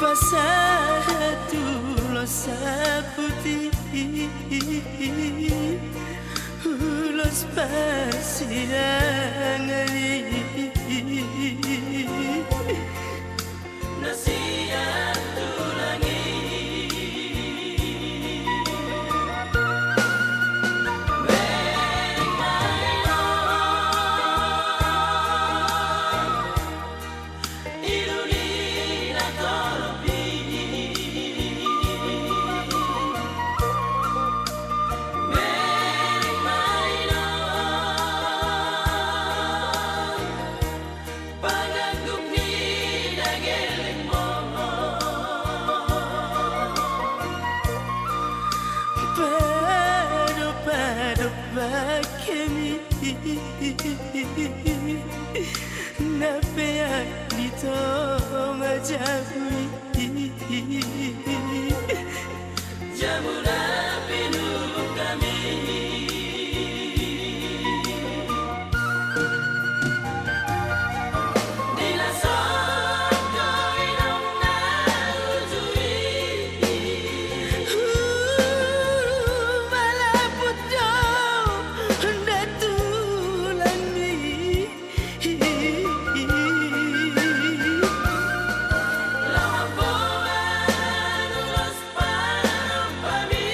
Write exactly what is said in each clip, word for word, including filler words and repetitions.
Pasahat ulos saput i, ulos parsidangan i. Na sian tulang i. Bereng ma i do. Ilu ni na torop i. Bereng ma i do. Pangangguk ni na gelleng mo. Padopadop bangkemi na peak di tonga jabu i. Jabu na pinungka mi. Di na songko i do na uju i. Malaput do nda tulang i. Laho boan ulos panompa mi.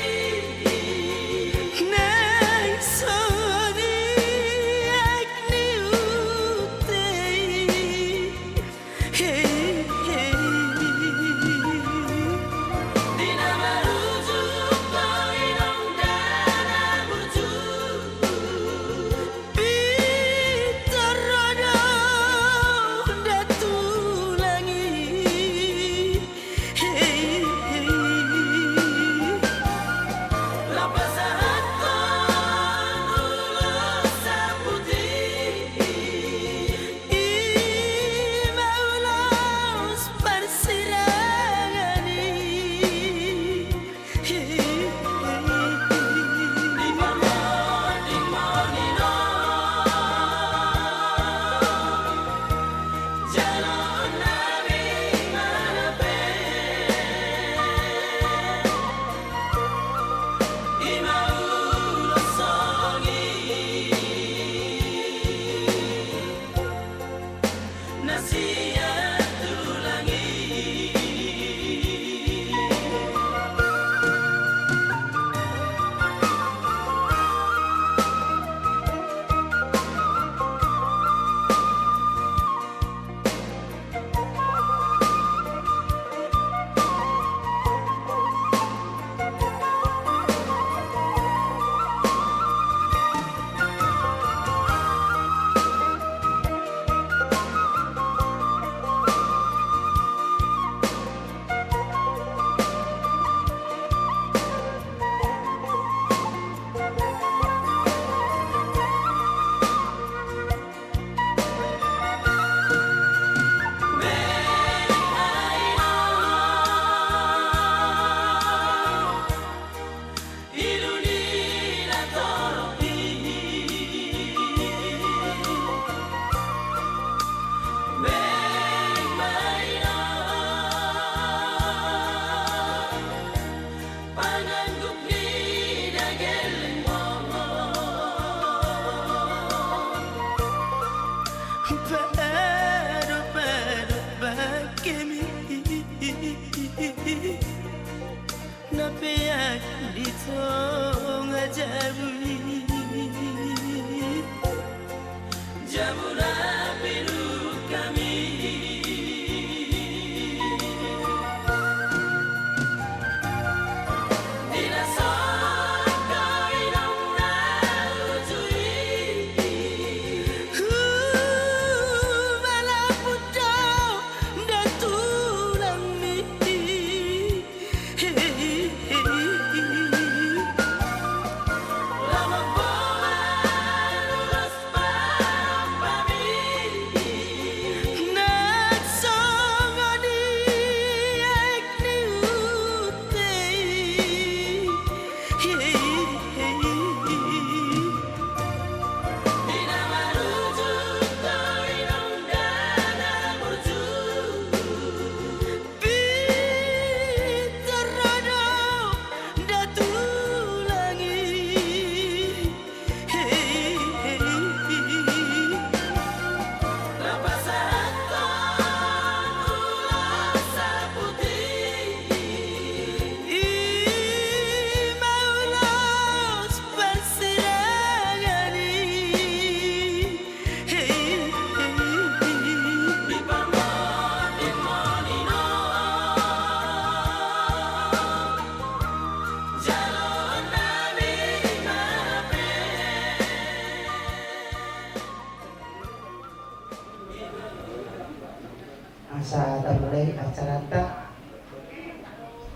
acaranta.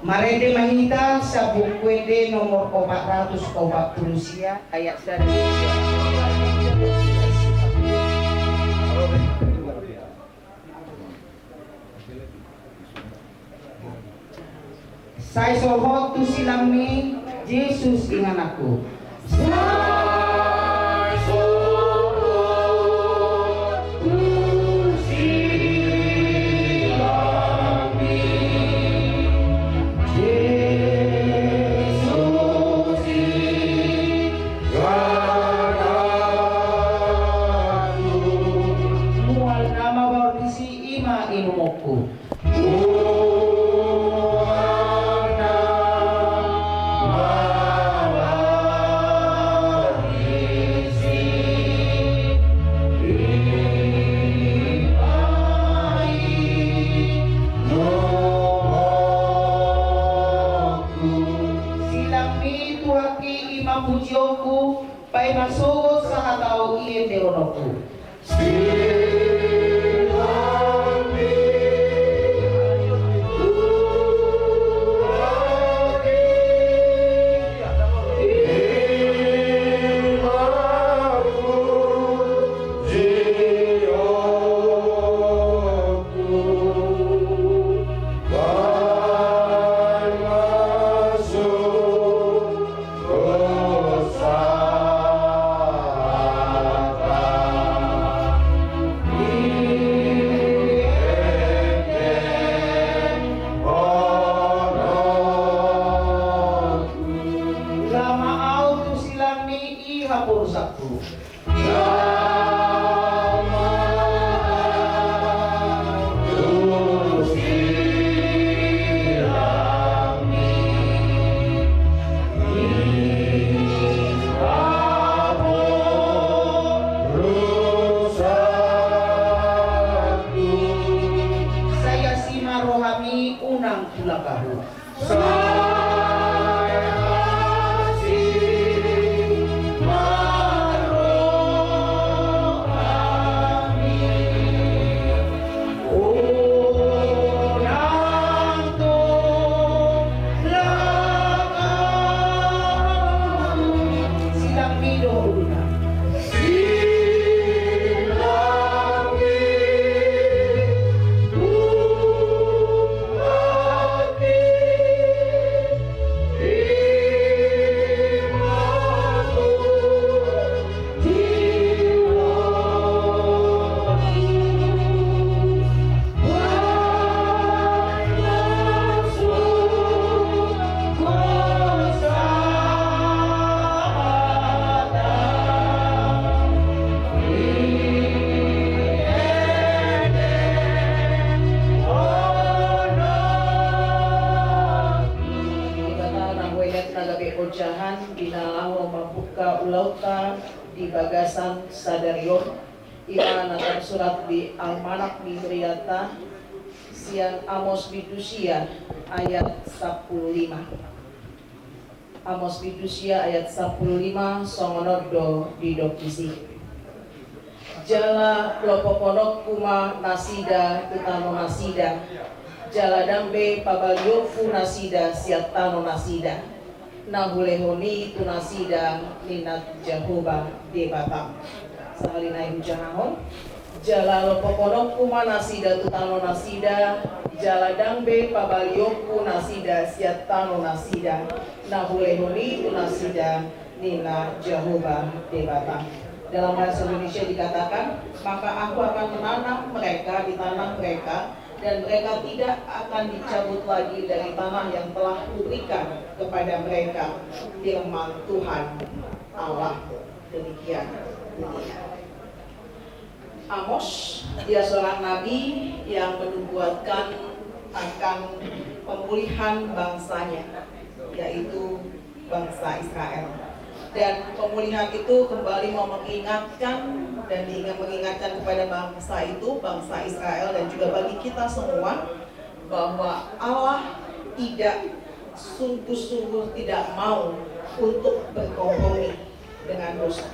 Marende ma hita sian Buku Ende nomor opat ratus opat pulu sia, ayat sada. Sai sohot tu silangmi, Jesus ingananku. Sai sohot tu silangmi, Jesus ingananku. Mual nama baru disi, i ma inumonku. Silangmi, Tuhanki, i ma pujionku, paima sogot sahat au iendehononku. Ula ma au tu silangmi, i haporusanku. Sai asi ma rohami, unang tulang ahu. Debata na huenet na gabe ojahan, di na laho mambuka ulaonta di bagasan sadari on, i ma na tarsurat di almanak ni huriata, sian Amos bindu sia ayat sampulu lima. Amos bindu sia ayat sampulu lima, songon on do didok disi. Jala lopokononku ma nasida tu tano nasida, jala ndang be pabalionku nasida sian tano nasida, na hulehon i tu nasida, ninna Jahowa Debata. Sahali nai hujahahon. Jala lopokononku ma nasida tu tano nasida, jala ndang be pabalionku nasida sian tano nasida, na hulehon i tu nasida, ninna Jahowa Debata. Dalam bahasa Indonesia dikatakan, maka Aku akan menanam mereka di tanah mereka, dan mereka tidak akan dicabut lagi dari tanah yang telah Kuberikan kepada mereka, firman Tuhan Allah. Demikian bunyinya. Amos, dia seorang nabi yang menubuatkan akan pemulihan bangsanya, yaitu bangsa Israel. Dan pemulihan itu kembali mau mengingatkan dan ingin mengingatkan kepada bangsa itu, bangsa Israel, dan juga bagi kita semua, bahwa Allah tidak, sungguh-sungguh tidak mau untuk berkompromi dengan dosa.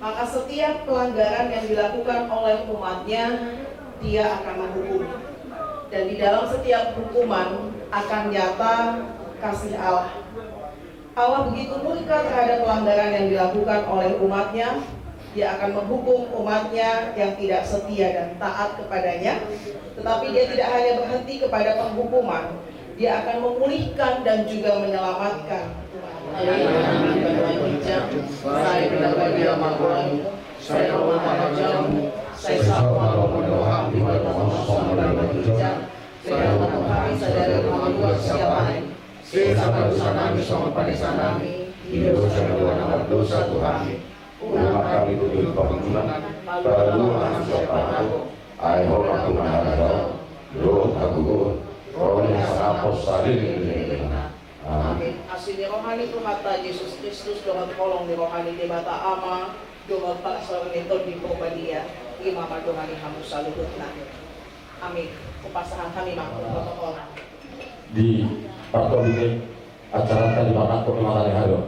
Maka setiap pelanggaran yang dilakukan oleh umatnya, Dia akan menghukumi. Dan di dalam setiap hukuman akan nyata kasih Allah. Allah begitu murka terhadap pelanggaran yang dilakukan oleh umat-Nya. Dia akan menghukum umat-Nya yang tidak setia dan taat kepada-Nya. Tetapi Dia tidak hanya berhenti kepada penghukuman. Dia akan memulihkan dan juga menyelamatkan umat-Nya. Sai sesa ma dosa nami songon panesanami, di dosa ni angka na mardosa tu hami. Unang hami tutu tu pangunjunan, palua ma hami sian pangago. Ai Ho ma tumangihon, dohot hagogoon, ro ni hasangapon saleleng ni lelengna. Amin. Asi ni roha ni Tuhanta Jesus Kristus, dohot holong ni roha ni Debata Ama, dohot parsaoran ni Tondi Porbadia, i ma mandohani hamu saluhutna. Amin. Hupasahat hami ma tu protokol. Di partondi ni acaranta di parnangkok ni mata ni ari on,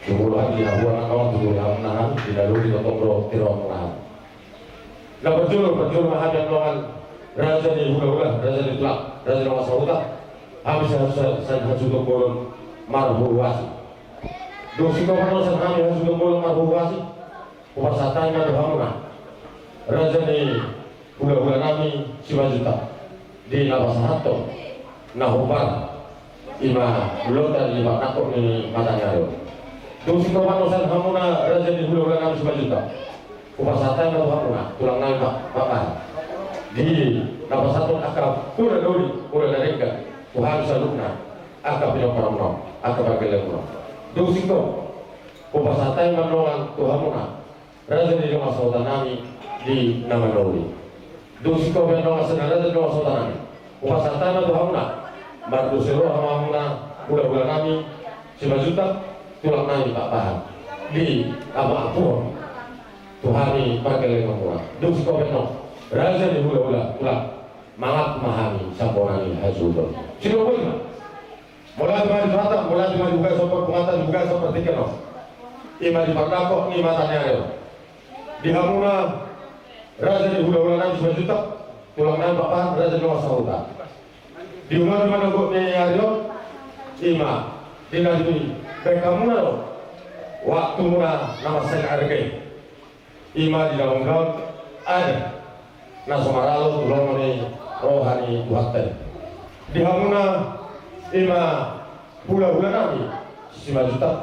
jumolo hami di na hua nang on, jumolo hami nang on di na lobi totop ro tiron nang on. Na parjolo, parjolo ma hami annon raja ni hulahula, raja ni tulang, raja ni dongan sahuta. Hami sa, sa, sa, hasuhuton bolon marhuhuasi. Dung singkop annon sian hami hasuhuton bolon marhuhuasi, hupasahat hami ma tu hamuna, raja ni hulahulanami Simanjuntak, di na pasahathon na hombar, i ma ulaonta di parnangkok ni mata ni ari on. Dung singkop annon sian hamuna raja ni hulahulanami Simanjuntak, hupasahat hami ma tu hamuna, tulang nami Pak, Pak Bahar, di na pasahathon angka pola na uli, pola na denggan tu hami saluhutna, angka pinomparmuna on, angka pargellenmuna on. Dung singkop, hupasahat hami ma annon tu hamuna, raja ni dongan sahutanami di na manauli. Dung singkop annon sian raja ni dongan sahutanami, hupasahat hami ma tu hamuna, mardosa roha ma hamuna, hulahulanami Simanjuntak, tulang nami Pak Bahar, di na pangampuon tu hami pargellenmuna. Dung singkop annon, raja ni hulahula, tulang, mangampu ma hami sian bona ni hasuhuton. Sidoboi ma. Mauliate ma di Tuhanta, mauliate ma di bagasan parbunganta, di bagasan partingkian on, i ma di parnangkok ni mata ni ari on. Di hamuna raja ni hulahulanami Simanjuntak, tulang nami Pak Bahar, raja ni dongan sahuta, di umur ni manogot ni ari on, i ma di na dibahen hamuna do waktumuna na mansai arga i. I ma di na manggaol adat na so maralo tu lomo ni roha ni Tuhanta i. Di hamuna, i ma hulahulanami Simanjuntak,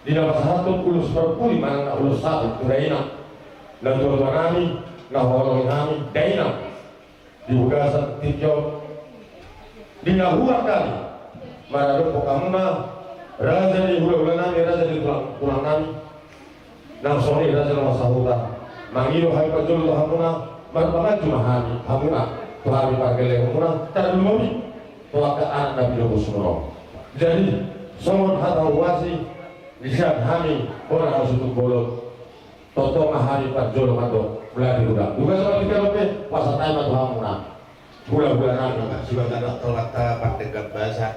di na pasahathon ulos parpudi manang na ulos saput tu dainang, na tuatuanami, na huhaholongi hami dainang, di bagasan tingki on, di na hurang hami maradophon hamuna, raja ni hulahulanami, raja ni tulang, tulangnami, nang songon i raja ni dongan sahuta, mangido hami parjolo tu hamuna, marpanganju ma hami, hamuna, tu hami pargellenmuna, tarlumobi tu angka anak na pinobusmuna on. Jadi, songon hata huhuasi ni sian hami bona hasuhuton bolon, tongtong ma hami parjolo mandok, mauliate hudang. Di bagasan partingkian on pe, hupasahat hami ma tu hamuna, hulahulanami. Suda tadok tolata pardenggan basa,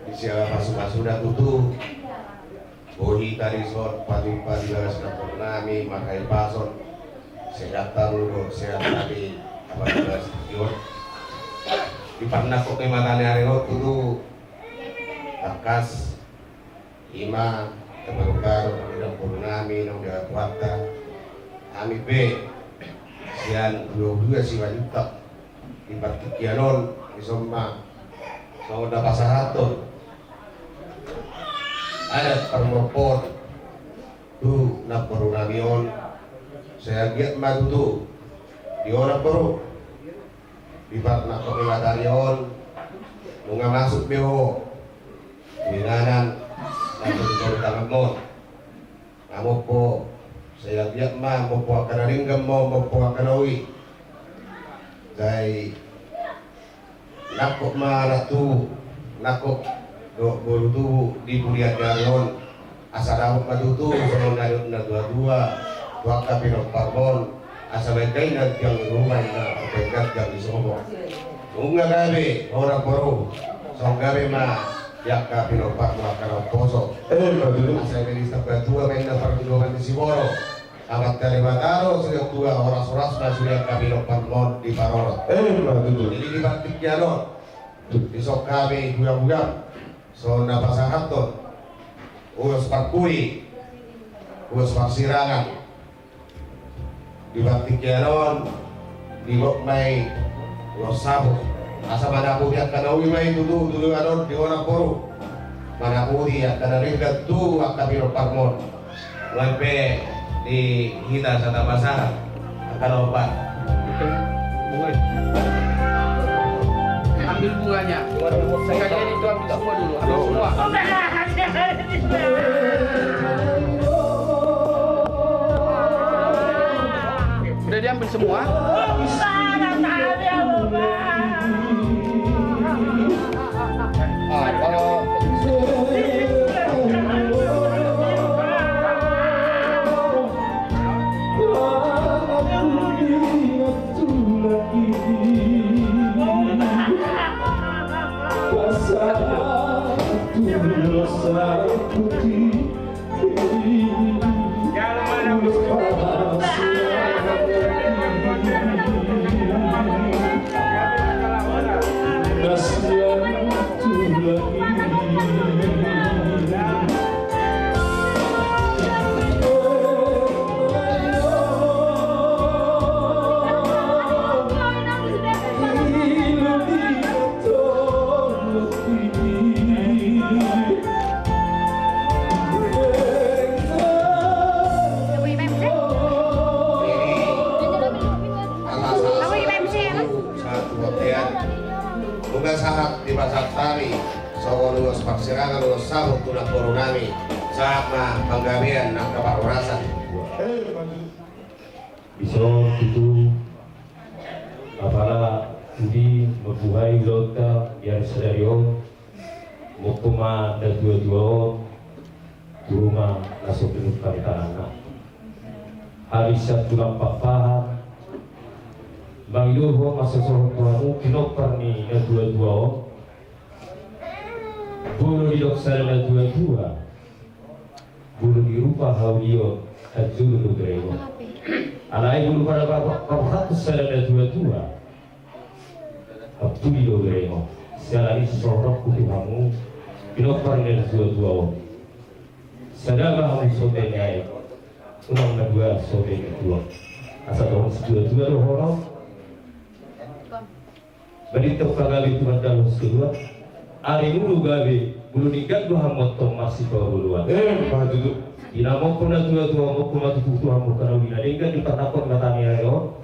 di siala pasupasuna tutu, boi hita dison pajumpang di bagas nampunami marhahipason, sehat hamu dohot sehat hami, apala di bagas tingki on. Di parnangkok ni mata ni ari on tutu, tangkas, i ma, tabaru-baru, di nampunami, naung didok Tuhanta, hami pe sian hulahula Simanjuntak, di partingkian on, dison ma, songon na pasahathon adat parmorpor tu nampunami on, sai anggiat ma tutu, di on namboru, di parnangkok ni mata ni ari on, nunga masuk be ho tu inganan na so di tanganmon. Na mompo, sai anggiat ma mompo angka na denggan ma, mompo angka na uli. Sai nangkok ma anak tubu, nangkok dohot boru tubu di pudian ni ari on. Asa dapot ma tutu songon na nidok ni natuatua, tu angka pinomparmon, asa baen dainang tiang ni ruma, inna baen ganjang ni sopo. Nunga gabe, ho namboru, songon gabe ma di angka pinomparmon angka na umposo. Eh, ima tutu. Asa baen ni satua ma, inna pardoman ni siborok. Amanta Debata do sude tua, horas-horas ma sude angka pinomparmon di parorot. Emma tutu. Jadi di partingkian on, dison hami hula-hula, songon na pasahathon ulos parpudi, ulos parsirangan. Di partingkian on, di gok ma i ulos saput. Asa manaputi angka na uli ma i tutu, tutu adong di gok na boru. Manaputi angka na denggan tu angka pinomparmon. Nuaeng pe di hita sada pasahat angka na opat. Ambil bunganya. Sekalian itu ambil semua dulu, ambil semua. Udah diambil semua? Nunga sahat dipasahat hami songon ulos parsirangan, ulos saput tu namboru nami, sahat ma panggabean angka parhorasan. Dison tutu, apala pudi mambuhai ulaonta di ari sadari on, mungkun ma na dua-dua on tu ruma na so pinungka ni tanganna. Hami sian tulang Pakpahan mangido hasosohon tu hamu pinompar ni na dua-dua on. Molo didok sada na dua-dua, molo di rupa haulion, hanjulu do berengon. Alai molo pada paborhathon sada na dua-dua, hampuli do berengon. Siala ni i sosohononku tu hamu pinompar ni na dua-dua on. Sada ma hamu so umbahen i, unang na dua so umbahen i tuak. Asa dohot si dua-dua dohonon. Balintang pagabe tu mandalhon soluan. Ari mulu gabe, mulu denggan do hamu antong marsipaolo-oloan. Emma tutu. Di na mungkun na dua-dua, mungkun ma tutu tu hamu angka na uli na denggan di parnangkok mata ni ari on.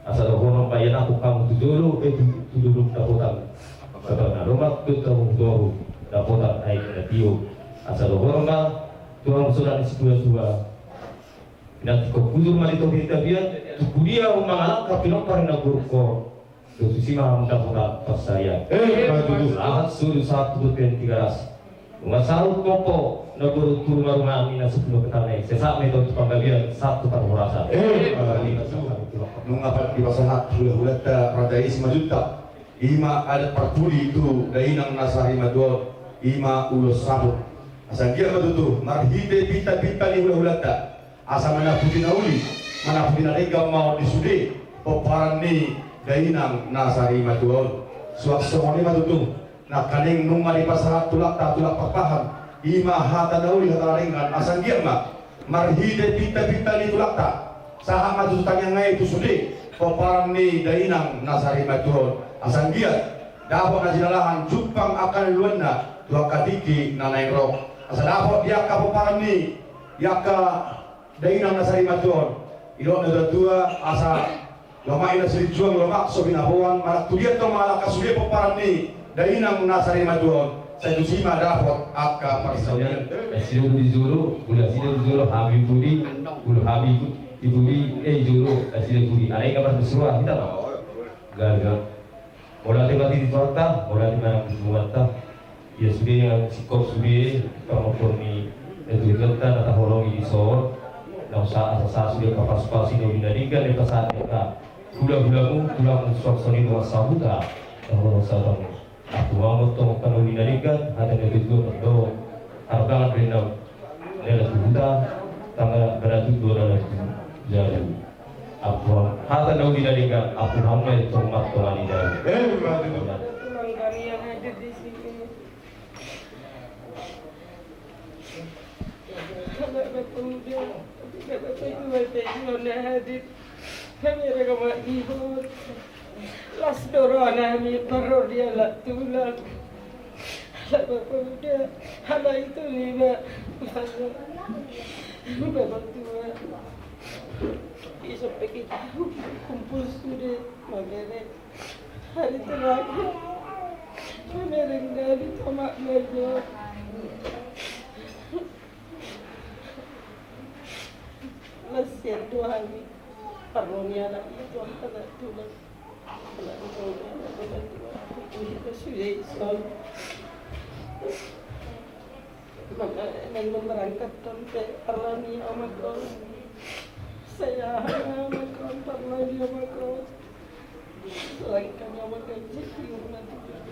Asa dohonon ma, ianakhon hamu tu jolo, eh, tu, tu dolok dapotan. Sabar na lomak, tu hamu tu toru dapotan aek na tio. Asa dohonon ma tu hamu songon na ni situa-tua. Pinantikhon hujur ma di topi ni tapian, tu pudi hamu mangalangka pinompar ni namborungkon. Tusi ma hamu dapotan parsarian. Eh, baik, baik. Sahat solu sahat tu bontean Tigaras. Nunga saut mompo namboru tu ruma-ruma ni na sampulu hepta na i. Sai sahat ma i tu panggabean, sahat tu parhorasan. Eh, baik. Nunga dipasahat hula-hulanta Raja i Simanjuntak. I ma adat parpudi tu dainang na sarimatua on. I ma ulos saput. Asa anggiat ma tutu marhite pinta-pinta ni hula-hulanta. Asa manaputi na uli, manaputi na denggan ma on di sude pomparan ni dainang na sarimatua on. Suang songon i ma tutu, nangkaning nunga dipasahat tulangta, tulang Pakpahan, i ma hata na uli, hata na denggan, asa anggiat ma marhite pinta-pinta ni tulangta, sahat ma tutu tangiang i tu sude pomparan ni dainang na sarimatua on. Asa anggiat dapot na jinalahan, jumpang angka na niuluanna tu angka tingki na naeng ro. Asa dapot di angka pomparan ni, di angka dainang na sarimatua on. Didok na tua-tua, asa lomak i na silinjuang, lomak so binaboan, manang tudia tong mangalangka sude pomparan ni dainang na sarimatua on. Sai tusi ma dapot angka parsaulian. Nasida di jolo, molo nasida di jolo, hami pudi, molo hami pudi, eh, jolo, nasida pudi. Alai gambar bersuara, kita ma. Gaga. Mauliate ma di Tuhanta, mauliate ma di Tuhanta. Ia sude na singkop sude, pangopor ni na tujuanta na taholongi dison. Naung sahat asa sahat sude pasu-pasu ni na uli na denggan, na pasahat ni angka hula-hulamu, tulangmu, suang songon i dongan sahuta, na holong sahuta. Asa tuhoronmu tong angka na uli na denggan, hata na tujuan do, harbangan do inna, nela tu huta. Tangga beratu dua ratus jalan. Apa hata nau di dalinga, apa hama itu mat tolani dari. Eh, berarti itu. Tulang kami yang hadir di sini. Anak pemuda, anak pemuda, yang hadir. Kami ada kama ihot. Las do roha nami, parro dia anak tulang. Anak pemuda, anak itu lima. Bapak tua. Isop pe kita kumpul sude, mamereng. Hari terakhir. Mamereng dari tomak mergo. Las sian Tuhan i. Parro ni anak i, Tuhan, anak tulang. Anak tulang, anak tulang, Tuhan. Itu sudah ison. Maka, nang memberangkatkan pe, parro ni amak on. Saya amak on, parro ni amak on. Langkah ni amak on, jadi anak tulang.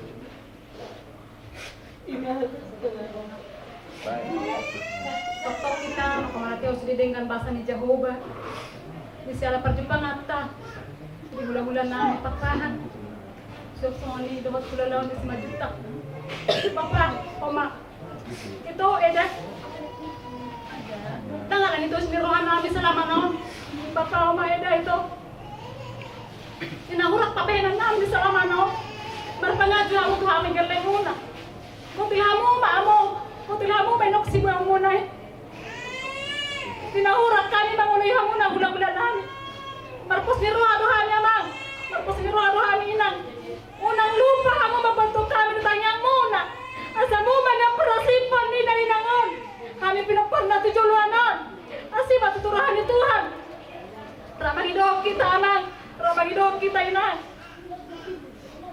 Dokter, hita mangkamatei on sude denggan basa ni Jahowa. Di siala parjumpanganta di hulahula na pasahat. Songon i dohot hulahula na Simanjuntak. Bapa, oma. Ito, eda. Ndang ala ni dos ni roha nami salamana on. Bapa, oma, eda, ito. Di na hurang pabahenan nami salamana on. Marpangaji hamu tu hami gellengmuna. Botul hamu ma, among. Botul hamu ma, inong, siboanmuna i. Di na hurang hami mangoloi hamuna hulahula nami. Marpos ni roha do hami, amang. Marpos ni roha do hami, inang. Unang lupa hamu mambantu hami di tangiangmuna. Asa hamu ma na parasipan ni dainang on. Hami pinomparna tu joloan on. Asi ma tutu roha ni Tuhan. Ro mangido hita, amang. Ro mangido hita, inang.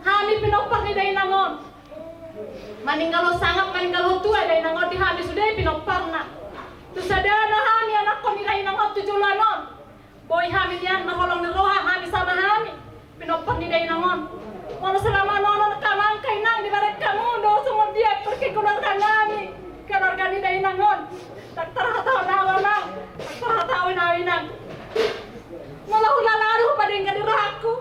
Hami pinompar ni dainang on. Maninggal ho sangap, maninggal ho tua dainang on, di hami sude pinomparna. Tu sadana hami anakkon ni dainang on tu joloan on. Boi hami nian marholong ni roha, hami sama hami pinompar ni dainang on. Molo salamana on, angka amang, angka inang, dibereng hamu do songon dia parkeluarga nami, keluarga ni dainang on. Ndang tarhatahon au, amang. Ndang tarhatahon au, inang. Molo hulala do hupadenggan di rohangku.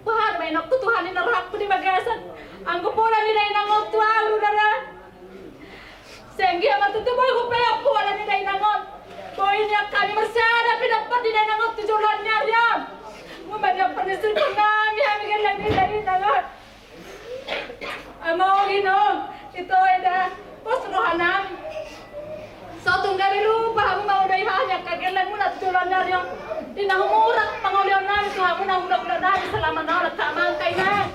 Bahat ma, inang, tu Tuhan i na rohangku di bagasan. Anggo pola ni dainang on tu ahu, dara. Sai anggiat ma tutu boi hupeop pola ni dainang on. Boi nian hami marsada pinompar ni dainang on tu joloan ni ari on. Molo pinompar ni siripun nami hami gelleng ni dainang on. Among, inong, ito, eda, pos roha nami. So tung gabe lupa hamu mangoloi hami angka gellengmuna tu joloan ni ari on. Di na humurang pangolaion nami tu hamu na hulahula nami salamana on, angka amang, angka inang.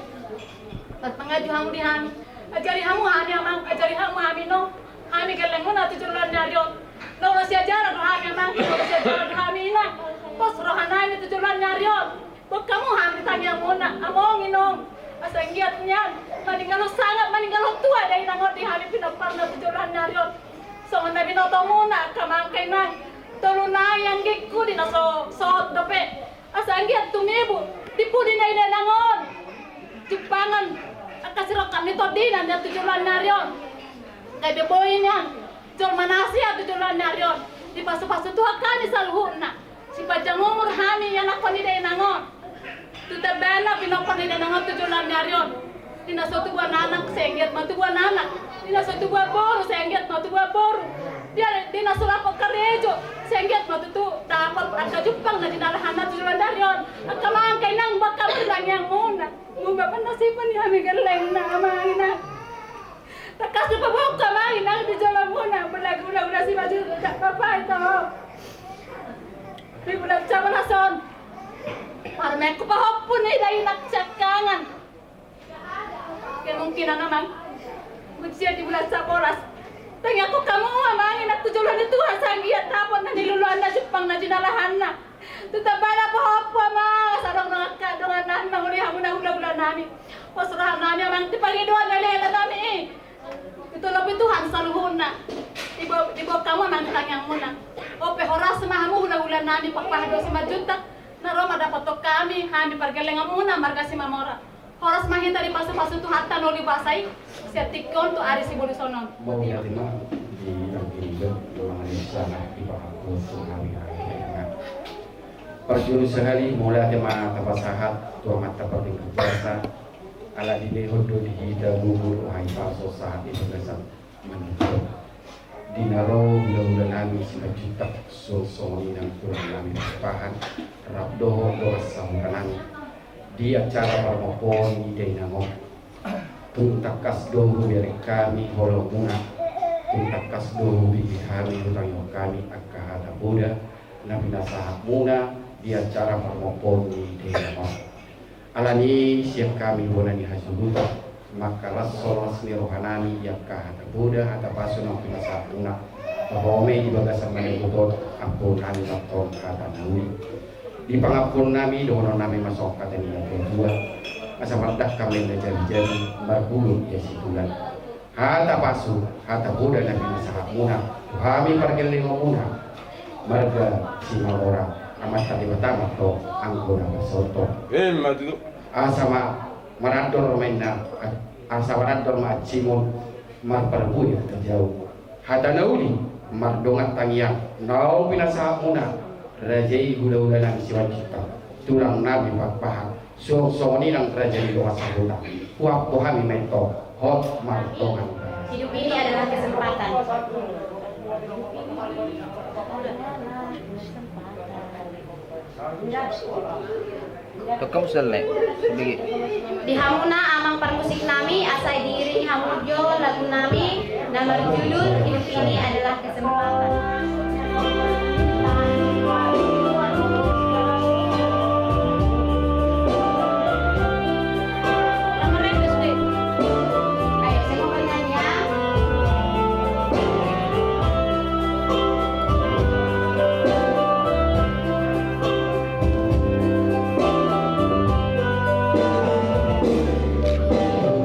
Marpangaji hamu di hami. Ajari hamu hami, amang, ajari hamu hami, inong. Hami gellengmuna tu joloan ni ari on. Na olo siajaran do hami, amang, na olo siajaran do hami, inang. Pos roha nami tu joloan ni ari on. Boan hamu hami di tangiangmuna, among, inong. Asa anggiat nian maninggal ho sangap, maninggal ho tua dainang on, di hami pinomparna tu joloan ni ari on. Songon na binotomuna, angka amang, angka inang. Tolu nai anggingku di na so, sohot dope. Asa anggiat tumibu di pudi ni dainang on jumpangan angka sirongkap ni tondina nian tu joloan ni ari on. Gabe boi nian jolma na siat tu joloan ni ari on. Dipasupasu Tuhan hami saluhutna. Sipanjang umur hami ianakhon ni dainang on. Tu tambana pinompar ni dainang on tu joloan ni ari on. Di na so tubuan anak, sai anggiat ma tubuan anak. Di na so tubuan boru, sai anggiat ma tubuan boru. Di, di na so dapot karejo, sai anggiat ma tutu dapot angka jumpang na jinalahanna tu joloan ni ari on. Angka amang, angka inang, boan hamu di tangiangmuna. Molo pernah sipan di hami gellengna, amang, inang. Tangkas hupaboan hamu, amang, inang, di jolomuna. Apalagi hulahula Simanjuntak, Bapa, ito. Di bulan Sabolas on. Parmeku pahompu ni dainang siangkangan. Kemungkinan, amang, usia di bulan Sabolas. Tangiangku hamu, amang, inang, tu joloan ni Tuhan, sai anggiat dapot na niluluanna, jumpang na jinalahanna. Tu tambana pahompu, amang, asa adong do angka dongan nami mangoloi hamu na hulahula nami. Pos roha nami, amang, di pangidoan ni hela nami i. Ditolopi Tuhan saluhutna. Dibo-, diboan hamu, amang, tangiangmuna. Ope horas ma hamu hulahula nami, Papa Dosi Simanjuntak. Na ro ma dapothon hami, hami pargellenganmuna marga Simamora. Horas ma hita dipasupasu Tuhanta na uli basa i, sian tingki on tu ari sibolis on. Mauliate ma di anggi na mangalehon Tanah di pangapun tu nami hari dengan. Parjolo sahali mauliate ma tapasahat tu Amanta Pardenggan Basa, ala dilehon do di hita gogo roha ni pasu sahat di bagasan manutua. Di na ro hulahula nami Simanjuntak, so songon i nang tulang nami Pakpahan, rap dohot dongan sahuta nami. Di acara parmompoon ni dainang on, tung tangkas do hubereng hami holongmuna, tung tangkas do hubege hami hutangihon hami angka hata poda na pinasahatmuna di acara parmompoon ni dainang on. Alani sian hami bona ni hasuhuton, mangkalas las ni roha nami di angka hata poda, hata pasu na pinasahatmuna. Taboan ma i di bagasan manutua on, ampu nami mantong hata na uli. Di pangapun nami, dohonon nami ma songon hata ni natuatua: Asa mardangka ma inna jamijami, marbulung ia situlan. Hata pasu, hata poda na pinasahatmuna tu hami pargellengonmuna marga Simamora, Amanta Debata ma antong anggo na parsonduk. Emma tutu. Asa ma marandor ma inna, asa marandor ma ansimun, marparbue ma hata jabu. Hata na uli mardongan tangiang naung pinasahatmuna, raja i hulahula nami Simanjuntak, tulang nami Pakpahan, suang songon i nang raja ni dongan sahuta. Huampu hami ma antong, hot mardongan. Hidup ini adalah kesempatan. Tokom sel ne. Di hamuna amang parmusik nami, asa diiringi hamu jo lagu nami na marjudul Hidup Ini Adalah Kesempatan.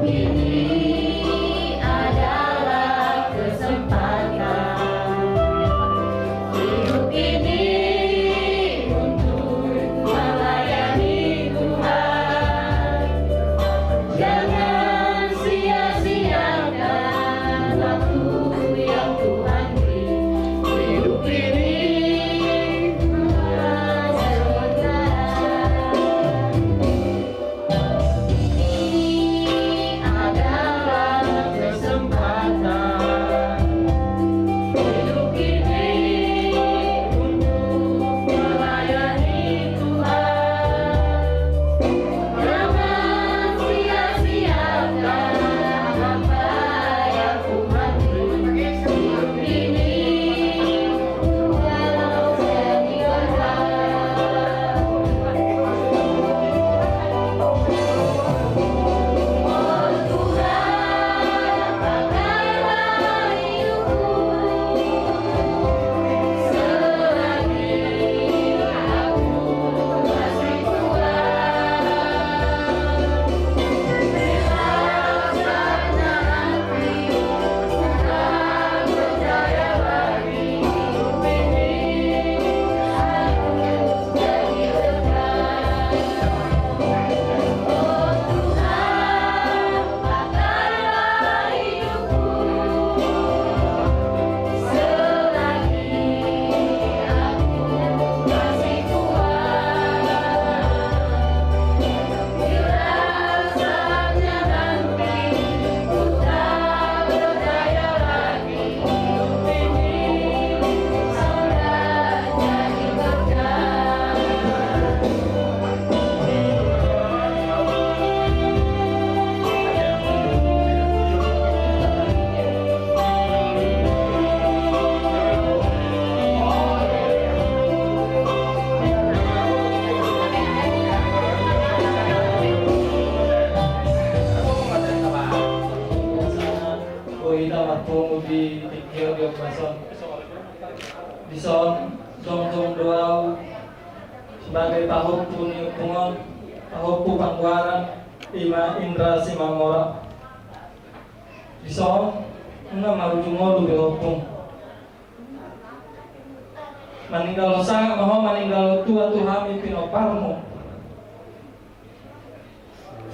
Ini adalah kesempatan hidup ini untuk melayani Tuhan. Jangan sia-siakan waktu yang Tuhan beri. Hidup ini bukan sementara. Ini adalah kesempatan hidup ini untuk melayani Tuhan. Jangan sia-siakan apa yang Tuhan beri. Hidup ini Boi hita marpungu di tingki on, di ombas on. Dison jongjong do au sebagai pahompu ni ompung on, pahompu panggoaran, ima Indra Simamora. Dison nunga marujung ngolu be ompung. Maninggal on sangap ma ho, maninggal on tua tu hami pinomparmu.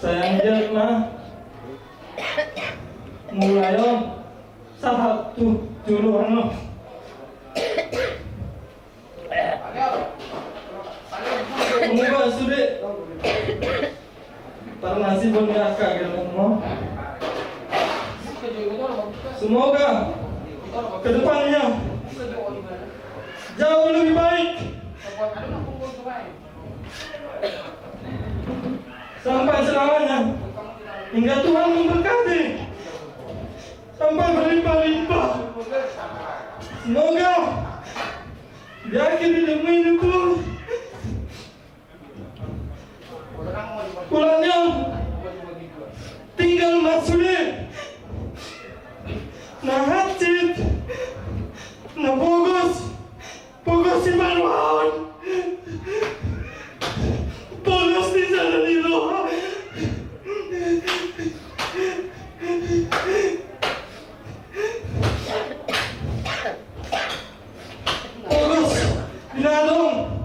Sai anggiat ma mulai on sahat tu joloan on. Nasib boleh angka gelem mo. Semoga ke depannya jauh lebih baik sampai selamanya, hingga Tuhan memberkati sampai berlimpah-limpah. Semoga di akhir hidupmu ini pun Ulangnya tinggal ma sude na hansit, na pogos, pogos simarwaon, pogos di sada ni roha. Pogos di ladang,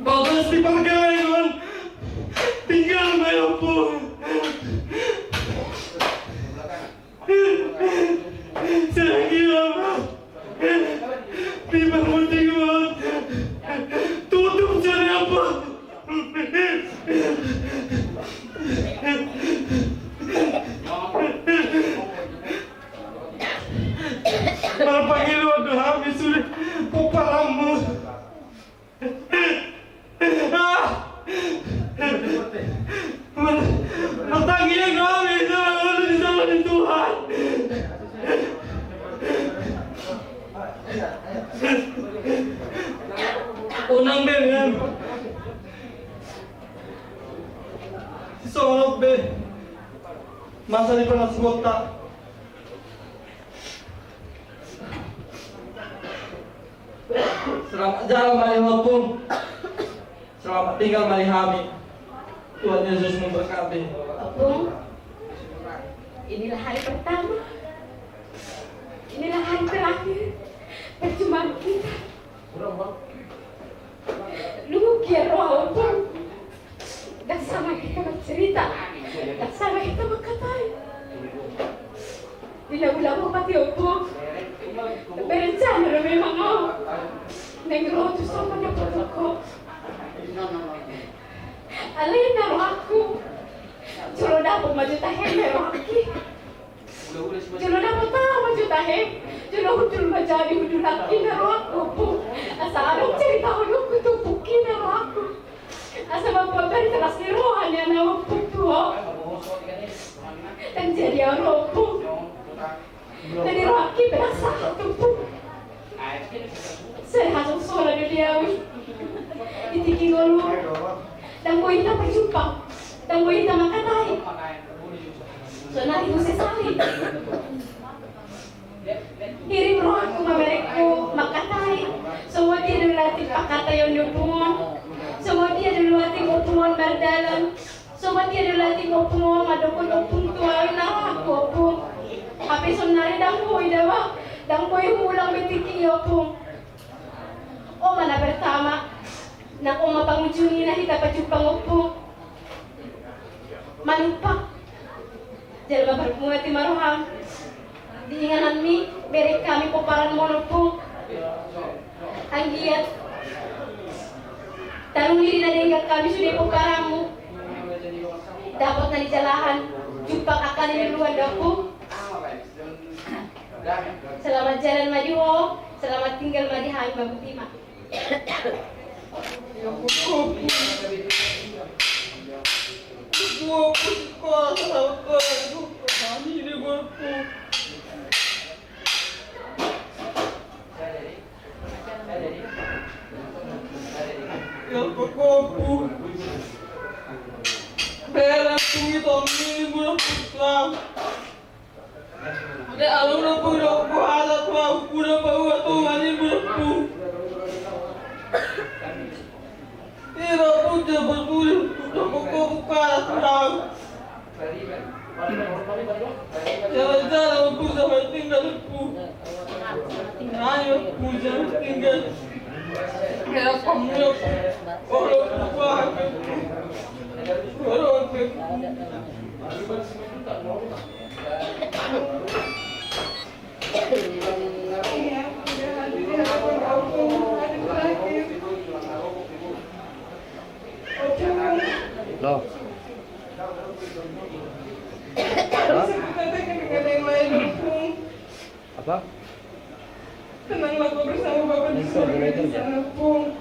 pogos di pargellengon, tinggal ma i, Ompung. Sai anggiat ma di parmutingon tutup jari, Ompung. Marpangidoan do hami sude pomparanmu. Ah! Mar-, martangiang hami, di sana ni Tuhan. Unang be, men. Sisolhot be masa ni panasuhonta. Selamat jalan ma di ho, Ompung. Selamat tinggal ma di hami. Tuhan Yesus memberkati. Ompung, inilah hari pertama, inilah hari terakhir perjumpaan kita. Luhut ia roha, Ompung. Ndang sanga hita bercerita, ndang sanga hita mangkatai. Di labuan-labuan pe, Ompung, berencana do memang ahu naeng ro tu son mandapothon ho. Alai na rohangku, jolo dapot ma jo tahe na rohangki. Jolo dapot ahu ma jo tahe, jolo hundul ma jadi hundulangki na rohangku, Ompung. Asa adong cerita ho dohot tu ompungki na rohangku. Asa mamboan balik las ni roha ni anakku tu ho. Ndang jadi ahu ro, Ompung. Jadi rohangki pe ndang sahat, Ompung. Sai hasongsolan do di ahu i. Di tingki ngolu, ndang boi hita parjumpa, ndang boi hita mangkatai. Sonari tu sesali. Hirim rohangku mamerengku mangkatai. Songon dia do latih pangkataion ni ompung on. Songon dia do latih ompung on mardalan. Songon dia do latih ompung on mandokkon ompung tu ahu i na rohangku, Ompung. Hape sonari ndang boi da, Bang. Ndang boi huulang be tingki i, Ompung. On ma na pertama. Nang on ma pangujungina hita pajumpang, Ompung. Manumpak. Jala mambuat mauliate ma roham di ingananmi, bereng hami pomparanmon, Ompung. Anggiat taruli di na denggan hami sude pomparanmu. Dapot na nijalahan, jumpang angka na niluluan da, Ompung. Selamat jalan ma di ho, selamat tinggal ma di hami, Bang Butima. Apa? Tenanglah kau bersama Bapak di surga di sana, Pung.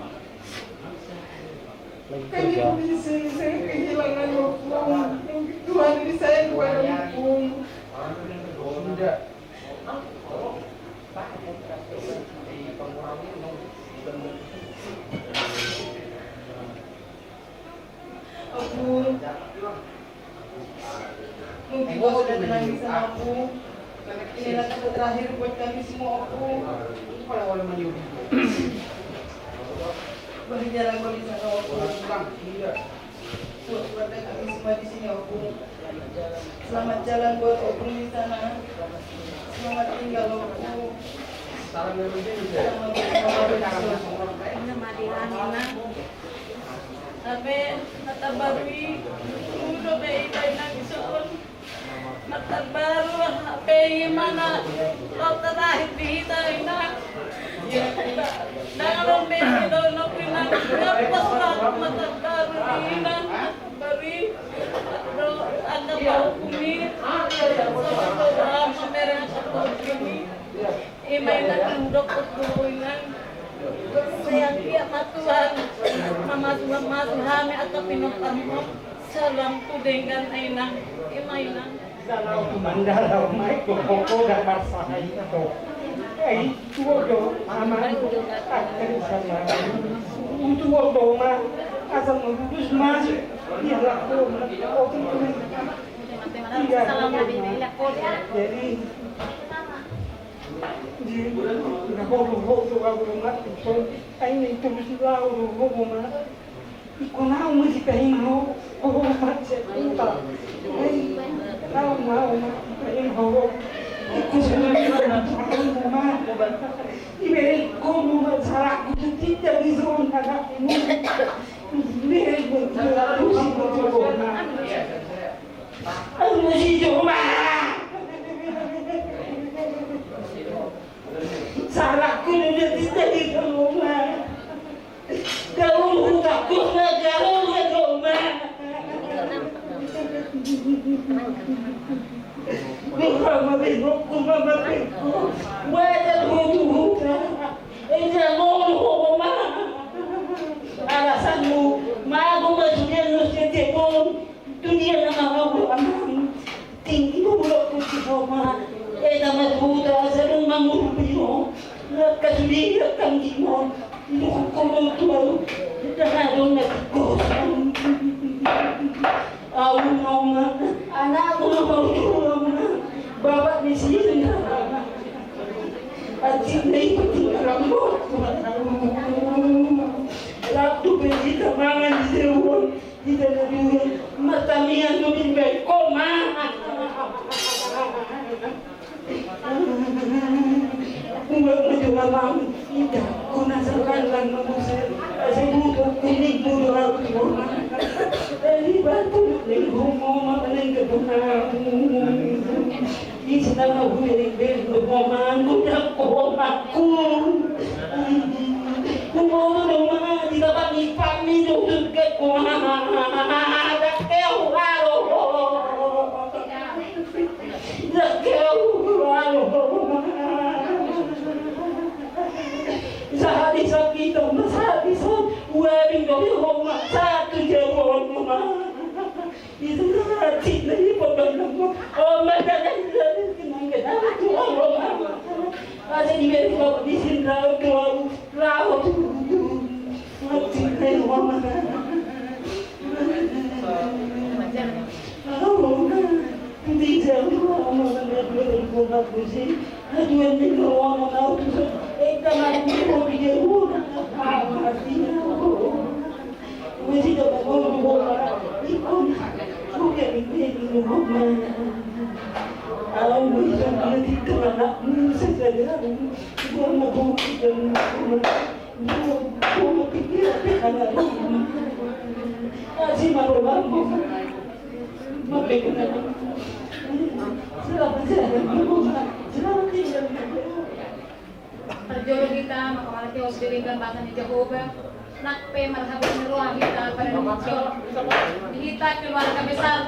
Kami di sini sangat kehilangan, Pung. Tuhan ini sayang kepada Pung. Ompung, mungkin kau sudah tenang di sana, Ompung. Inilah kata terakhir buat kami semua, Ompung. Berjalan kau di sana, Ompung. Buat keluarga kami semua di sini, Ompung. Selamat jalan buat Ompung di sana. Selamat tinggal, Ompung. Selamat tinggal, Ompung. Hape na tarbaru i, udo be i baina di sokon. Na tarbaru, hape i ma na ro terakhir di hita, Inang. Ndang adong be i donok, Inang. Ngapos ma na tarbaru i, Inang. Baru i, ro angka pahuhumi. Sama doa mamereng angka pahuhumi. Ima, Inang, dok tu Inang. Sai anggiat ma Tuhan mamasumasu hami angka pinomparmon. Salam tu denggan, Inang. Ima, Inang. Mandala mai ko koko da marsaha ito. Eh, tuo do ama. Akan sama. Tuo do ma. Asal mudus mas. Iya lah ko. Iya. Jadi, di na hoho hoho aku ma. Ai ni tulus lau hoho ma. Iko nau ma dipaima ho, ho, ho, ma, se, uta. Hei, nau ma, ma, dipaima ho. Iko sudah dipaima ho, ma. Ibereng ho, ma, salahku tu tidak disuruh anakmu. Ibereng ho, ma, salahku tu tidak disuruh anakmu. Aku masih cuma. Salahku tu tidak disuruh, ma. Daun hutakut na jauh na doma. Doha ma benokku ma marbengko. Wajar hutu huta. Eja ngolu ho ma. Alasanmu mago ma sudian no sian tepon. Tu dia na mangabo amang. Tingki ma bulokku di homa. Eda ma tu huta asa dung mangurpi ho. Lakka sude lakka ngimon. Iduhon ho do tu au. Eda na adong na tigosang. Au na oma. Anakku na mau tu oma. Bapak di sini. Anjing na ikut tinggal rambut. Ratu beli kamangan di jauhan. Di dalam dunia, martamiang do bimbai, koma. Buat menjual lam, indah, guna sekarang mengusir, sebutuh ini butuh aku. Dari batu, dari rumah, dari kebunan. Isna na hubereng-bereng do ho ma, godang ho ma. Huboto do ma, di tapak ni pami do hutut ho ma. Dang kehu aro. Dang kehu aro. Sahali sakitan ma, sahali sa uabing do ho ma, satu jauh ho ma. Asa dibereng Bapak di sini, rau tu au, rau tu. Mati na i, Oma. Au, Oma. Di jauh, Oma. Aduh, ini, Oma, au tu. Eh, tangan di, Oma, di jauh. Mati na i, Oma. Masih dapat ngomong bola, ikon, sudah ini ngomong. Alam bisa melihat anak musa saja, gua mau dan gua pikir anak rumah. Kasih malu lampu. Makin selamat jalan, selamat tinggal. Parjolo hita mangkaholongi basa ni Jahowa. Nang pe marhabot ni roha hita pada di hita keluarga besar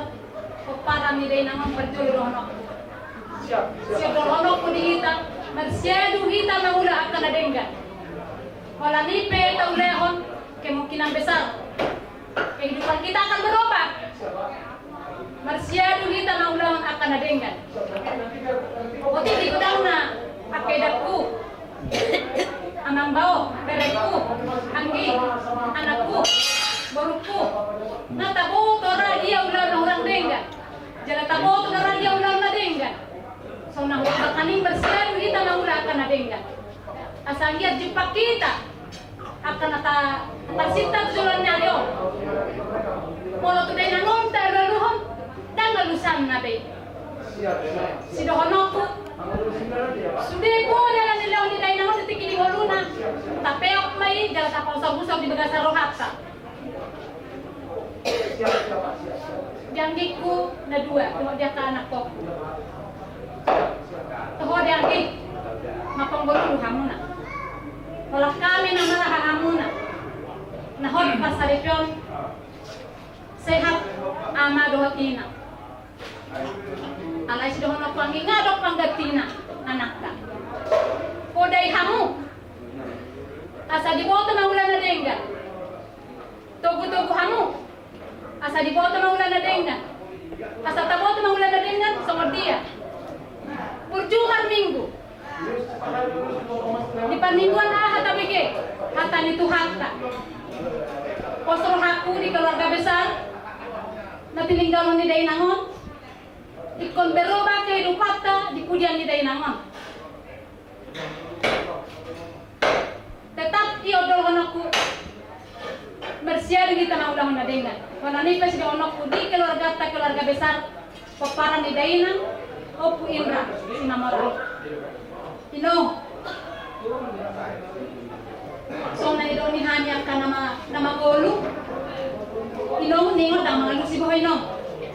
pomparan ni dainang on, parjolo dohononku. Siap, siap. Siap dohononku di hita, marsiadu hita mangula angka na denggan. Holan i pe taulahon, kemungkinan besar kehidupan kita akan berubah. Marsiadu hita mangulahon angka na denggan. Otik di godangna angka edangku, amang bao, berengku, anggi, anakku, borungku. Na taboto ra dia ulaon na hurang denggan. Jala taboto ra dia ulaon na denggan. Songon na hudok nangkaning, marsiadu hita mangula angka na denggan. Asa anggiat jumpang hita angka na ta-, tarsita tu joloan ni ari on. Molo tu dainang on talualuhon, ndang alusanna be. Sidohononku, sude poda na nilehon ni dainang on di tingki di ngoluna, tapeop ma i jala tapausausaur di bagasan rohanta. Di anggingku na dua, dohot di angka anakkonku. Toho di angging, marpanggoluhon hamuna. Holan hami na maraha hamuna. Na hot parsaripeon, sehat ama dohot ina. Alai sidohononku, angging, nga adong panggantina anakta. Podai hamu asa diboto mangula na denggan. Togutogu hamu asa diboto mangula na denggan. Asa taboto mangula na denggan songon dia? Burju marminggu. Di parmingguan aha tabege hata ni Tuhanta? Pos rohangku di keluarga besar na tininggalhon ni dainang on, ingkon berubah kehidupanta di pudian ni dainang on. Tetap i do dohononku, marsiadu hita mangulahon na denggan. Holan i pe sidohononku di keluarganta, keluarga besar pomparan ni dainang, Ompu Indra Simamora. Inong, songon na nidok ni hami angka na ma-, na mangolu. Inong, ningot ndang mangalusi boha, Inong.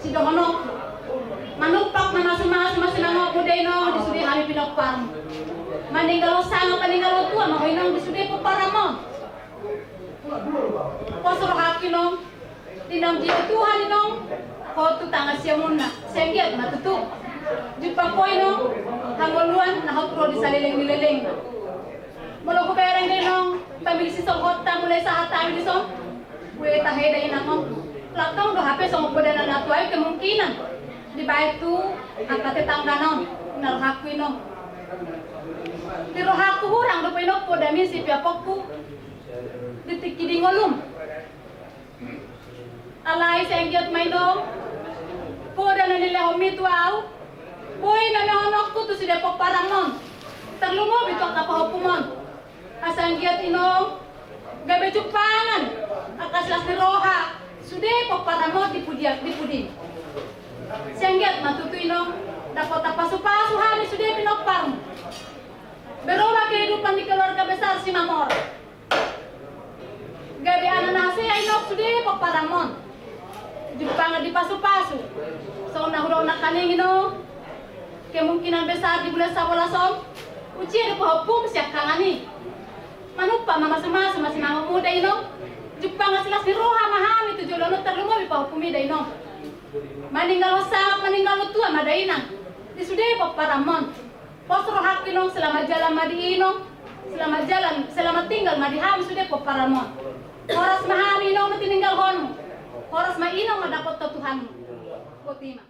Sidohononku, manumpak ma mamasu-masu masimangot muna, Inong, di sude hami pinomparmu. Maninggalhon sangap, maninggalhon tua ma ho, Inong, di sude pomparanmon. Pos rohangku, Inong, di naung didok Tuhan, Inong, ho tu tangan siamunna, sai anggiat ma tutu jumpang ho, Inong, hangoluan na hot ro di saleleng ni lelengna. Molo hubereng do, Inong, pamilsi songgot ta mulai sahat hami dison, ue tahe dainang on. Langkang do hape songon poda na tuai, kemungkinan dibaen tu angka tetanggana on, na rohangku, Inong. Di rohangku hurang dope, Inong, podami sipiaponku di tingki di ngolum. Alai sai anggiat ma, Inong, poda na nilehonmi tu au, boi ma lehononku tu sude pomparanmon, tarlumobi tu angka pahompumon. Asa anggiat, Inong, gabe jumpangan angka silas ni roha sude pomparanmon di pudian, di pudi. Sai anggiat ma tutu, Inong, dapot tapasupasu hami sude pinomparmu. Berubah kehidupan di keluarga besar Simamora. Gabe anak na hasea, Inong, sude pomparanmon. Jumpangan dipasupasu. Songon na hudok nangkaning, Inong, kemungkinan besar di bulan sabolas on, ujian do pahompum siangkangan i. Manumpak ma mamasu-masu masimangot muna, Inong. Jumpangan silas ni roha ma hami tu joloan on, tarlumobi pahompumi da, Inong. Maninggalhon sangap, maninggalhon tua ma dainang di sude pomparanmon. Pos rohangku, Inong, selamat jalan ma di inong, selamat jalan, selamat tinggal ma di hami sude pomparanmon. Horas ma hami, Inong, na tininggalhonmu. Horas ma inong na dapothon Tuhanmu. Boti ma.